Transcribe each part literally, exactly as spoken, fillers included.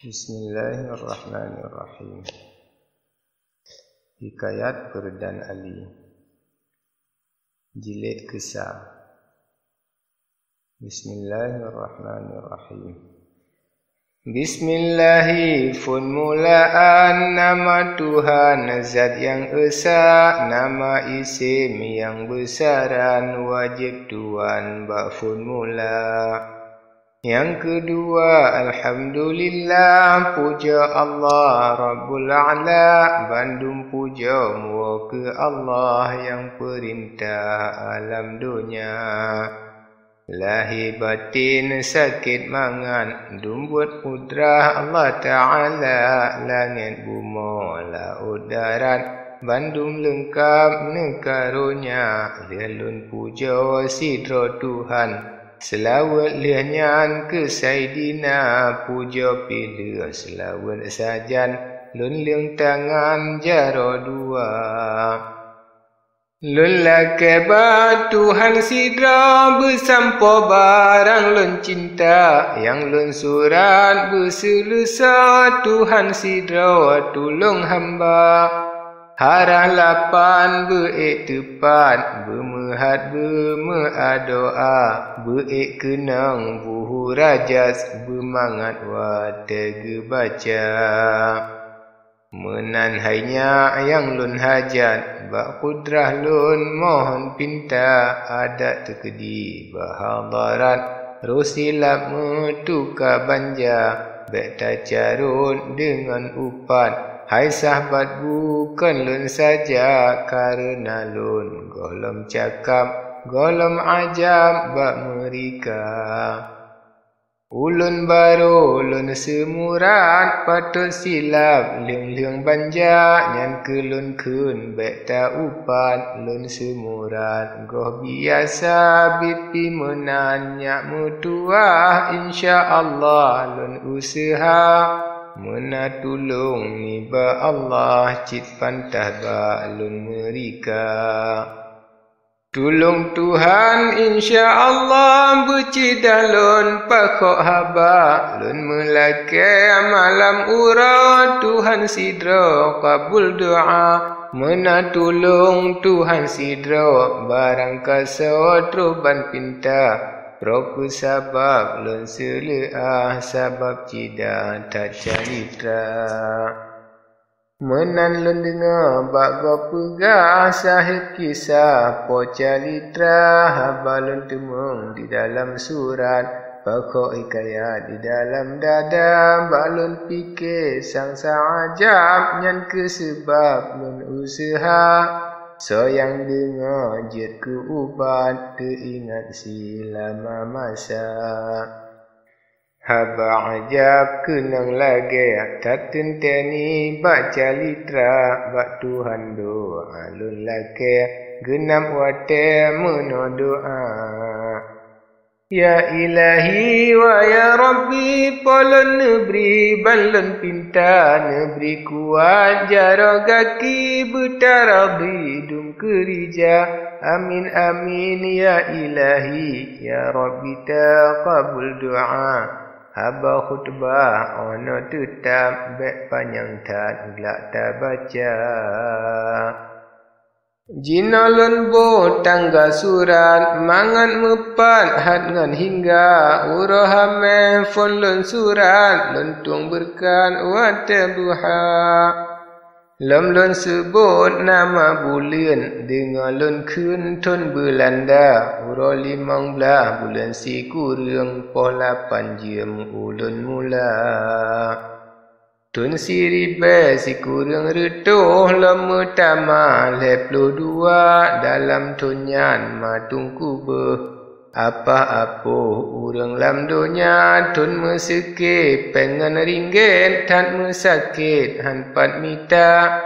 Bismillahirrahmanirrahim. Hikayat Peureudan Ali, jilid keusa. Bismillahirrahmanirrahim. Bismillahi phon mulaan, nama Tuhan zat nyang esa, nama isem nyang beusaran, wajéb tuan bak phon mula. Nyang keudua, alhamdulillah, pujoe Allah Rabbul A'la, bandum pujoe muwoe keu Allah nyang peurintah alam donya. Lahé batén sakét mangat, dum buet kudrah Allah Ta'ala, langét bumoe laôt darat, bandum leungkab neukaronya, lheueh lôn pujoe sidroe Tuhan. Seulaweuet lheueh nyan keu Saidina, pujoe pih lheueh seulaweuet sajan, lôn leueng tangan jaroe dua. Lôn lakée bak Tuhan sidroe beusampoe barang lôn cinta, nyang lôn surat beuseuleusoe Tuhan sidroe tulông hamba. Harah lapan beu-ék teupat, beumeuhat beumeuadoa, beu-ék keunong buhu rajas, beumangat watée geubaca. Meunan hai nyak nyang lôn hajat, bak kudrah lôn mohon pinta, adat teukeudi bak hadarat, roh silab meutuka banja, bék tacarôt deungon upat. Hai sahbat bukon lôn saja, kareuna lôn gohlom cakap, gohlom ajab bak meurika. Ulôn barô lôn seumurat, patot silab lheueng-lheueng banja, nyan keuh lôn kheun bék ta-upat. Lôn seumurat goh biasa, biet pih meunan nyak meutuwah, insya Allah lôn useuha. Meuna tulông nibak Allah, cit pantah bak lôn meurika. Tulông Tuhan, insya Allah, beucidah lôn pakhok haba. Lôn meulakée malam uroe, Tuhan sidroe kabul doa. Meuna tulông Tuhan sidroe, barang kasoe troh ban pinta. Droe keuh sabab lôn seuleuah, sabab cit that that calitra. Meunan lôn deungoe bak gob peugah, sahét kisah po calitra, haba lôn teumeung di dalam surat, pakhok hikayat di dalam dada, bak lôn pike sang sa ajab, nyan keuh seubab lôn useuha. Soe nyang deungoe jeuet keu ubat, teuingat silama masa. Haba ajab keunong lagée that teuntée nibak calitra, bak Tuhan doa lôn lakée, geunab watée meunoe doa. Ya Ilahi wa ya Rabbi, po lôn neubri ban lôn pinta, neubri kuat jaroe gaki, beutaradi dum keurija. Amin, amin, ya Ilahi, ya Rabbi, taqabul doa. Haba khutbah 'oh noe teutab, bék panyang that glak tabaca. Jinoe lôn boh tangga surat, mangat meupat hat ngon hingga. Uroe hamé phon lôn surat, lôn tueng beureukat watée duha. Lom lôn seubot nama buleuen, deungoe lôn kheun thon Beulanda. Uroe limong blaih buleuen sikureueng, poh lapan jeuem ulôn mula. Thon siribée sikureueng reutôh, lom meutamah lhée ploh dua. Dalam thon nyan ma teungku beuh, apah-apoh ureuëng lam donya. Thon meuseukée péng ngon ringgét, that meusakét han pat mita.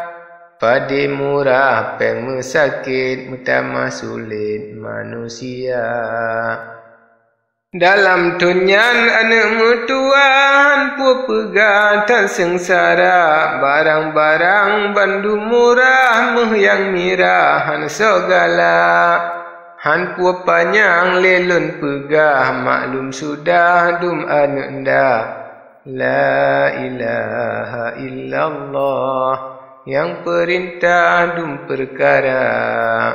Padé murah péng meusakét, meutamah sulet manusia. Dalam thon nyan aneuëk meutuwah, han peue peugah that seungsara. Barang-barang bandum murah, méuh nyang mirah han soe gala. Han peue panyang lé lôn peugah, maklum sudah dum aneuëk nda. La ilaha illallah, nyang peurintah dum peukara,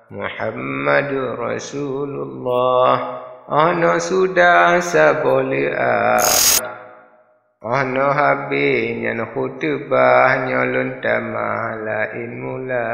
Muhammadur Rasulullah, oh noe sudah saboh leuah. Oh noe habéh nyan khutubah, nyoe lôn tamah laén mula.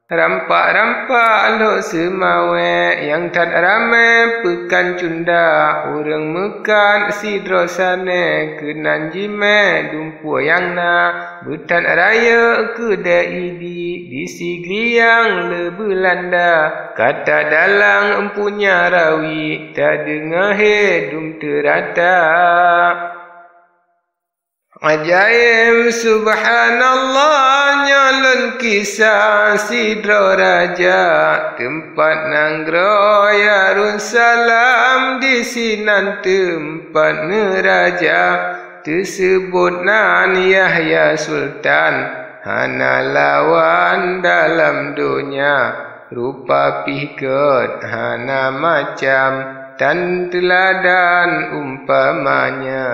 Rampak-rampak Lhokseumawe, nyang that ramé peukan cunda, ureuëng meukat sidroe sané keunan jimé dumpeue nyang na, beuthat rayeuk keudée Idi di Sigliang le Beulanda, ka tadalang empunya rawi, tadeungoe hé dum teurata. Ajaéb, subhanallah, nyoe lôn kisah sidroe raja, teumpat nanggroe Yerusalem, disinan teumpat neuraja. Teuseubot nan Yahya Sultan, hana lawan dalam donya, rupa pih gét hana macam, tan teuladan umpamanya.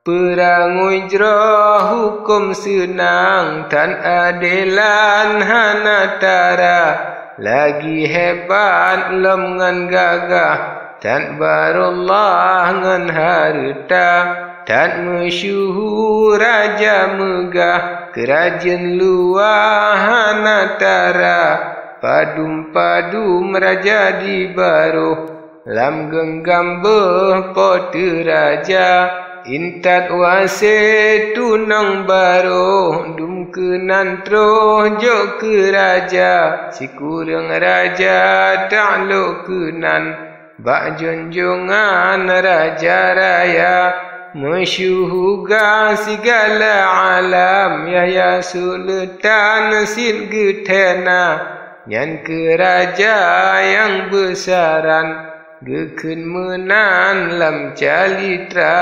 Peurangui jroh huköm seunang, tan adelan hana tara, lagi hebat lom ngon gagah, tan barullah ngon hareuta, tan meusyuhu raja meugah, keurajeuen luwa hana tara, padum-padum raja di baroh. Lam geunggam beuh Po teu Raja, intat wase tunong baroh, dum keunan troh jok keu raja, sikureueng raja taklok keunan, bak junjongan raja raya, meusyuhu gah sigala alam, Yahya Sultan cit geuthena. Nyan keuh raja nyang beusaran, geukheun meunan lam calitra.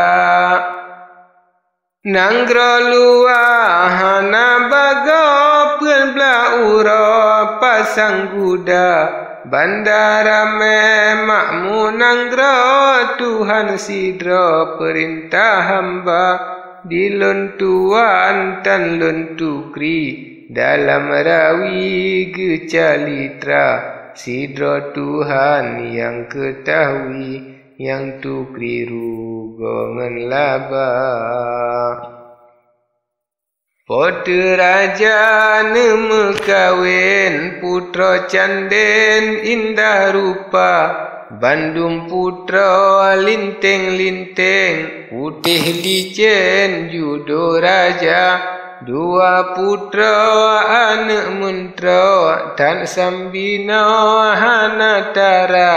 Nanggroe luwa hana bagoe, peuet blah uroe pasang guda, banda ramé makmu nanggroe, Tuhan sidroe peurintah hamba, di lôn tuan tan lôn tukri. Dalam rawi geucalitra, sidroe Tuhan nyang keutahui, nyang tukri rugoe ngon laba. Po teu Raja neumeukawen, putroe canden indah rupa, bandum putroe linteng-linteng, putéh licén judoe raja, dua putroe aneuëk meuntroe, that sambinoe hana tara,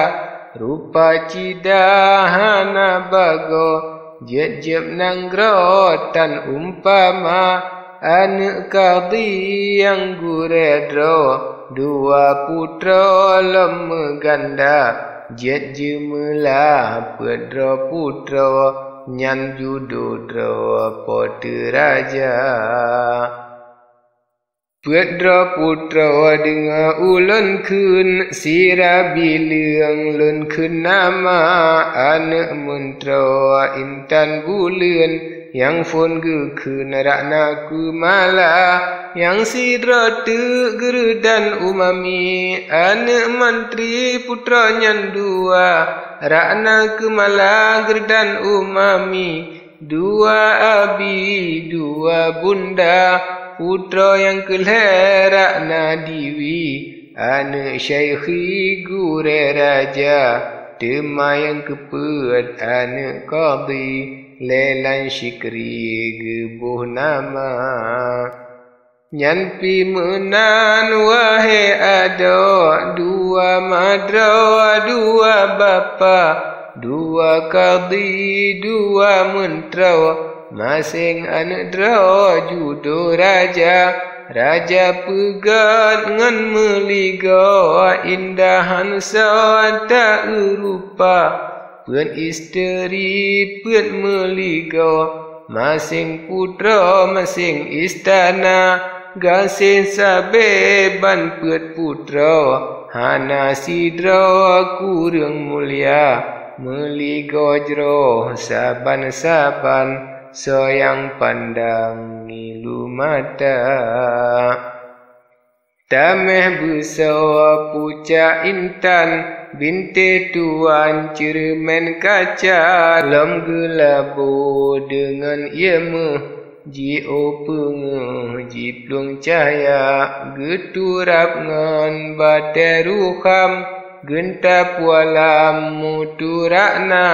rupa cida hana bagoe, jeuet-jeuet nanggroe tan umpama, aneuëk kadhi nyang gurée droe, dua putroe lom meuganda, jeuet jeumeulah peuet droe putroe, nyan judoe droe Po teu Raja. Peuet droe putroe deungoe ulôn kheun, sira bileueng lôn kheun nama, aneuëk meuntroe intan buleuen, nyang phon geukheun Ratna Keumala, nyang sidroe teuk Geureudan Umami, aneuëk mantri putroe nyan dua, Ratna Keumala Geureudan Umami. Dua abi, dua bunda, putroe nyang keu lhée Ratna Diwi, aneuëk syekhi gurée raja, teuma nyang keupeuet aneuëk kadhi, Lelan Syikri geuboh nama. Nyan pih meunan wahé adoe, dua ma droe dua bapa, dua kadhi dua meuntroe, maséng aneuëk droe judoe raja. Raja peugét ngon meuligoe, indahan soe ta-eu rupa. Peuet isteri, peuet meuligoe, maséng putroe, maséng istana, gaséh sabe ban peuet putroe, hana sidroe kureueng mulia. meuligoe jroh saban-saban soe nyang pandang ngilu mata. Taméh beusoe pucak intan, bintéh tuan ceureumen kaca, lom geulabo deungon ié méuh, jiôh peungeuh jiplueng cahya, geuturab ngon batée rukham, geunta pualam meuturak na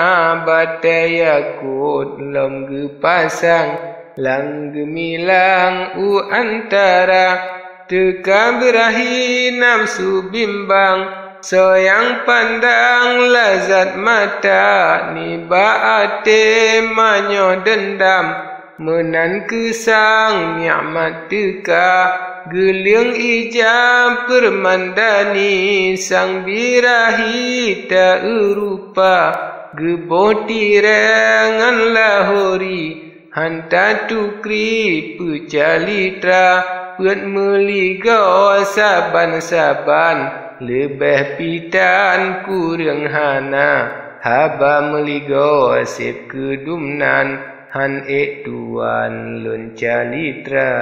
batée yakut lom geupasang lam geumilang u antara. Teuka beurahi nafeusu bimbang, soe nyang pandang lazat mata, nibak até manyoe deundam. Meunan keu sang nikmat teuka, geuleueng ija peurmandani, sang birahi ta-eurupa, geuboh tirée ngon lahori, hán tatukri peucalitra, peuet meuligoe saban-saban, leubeh pih tan kureueng hana, haba meuligoe seb keudum nan, hán ék tuan lôn calitra.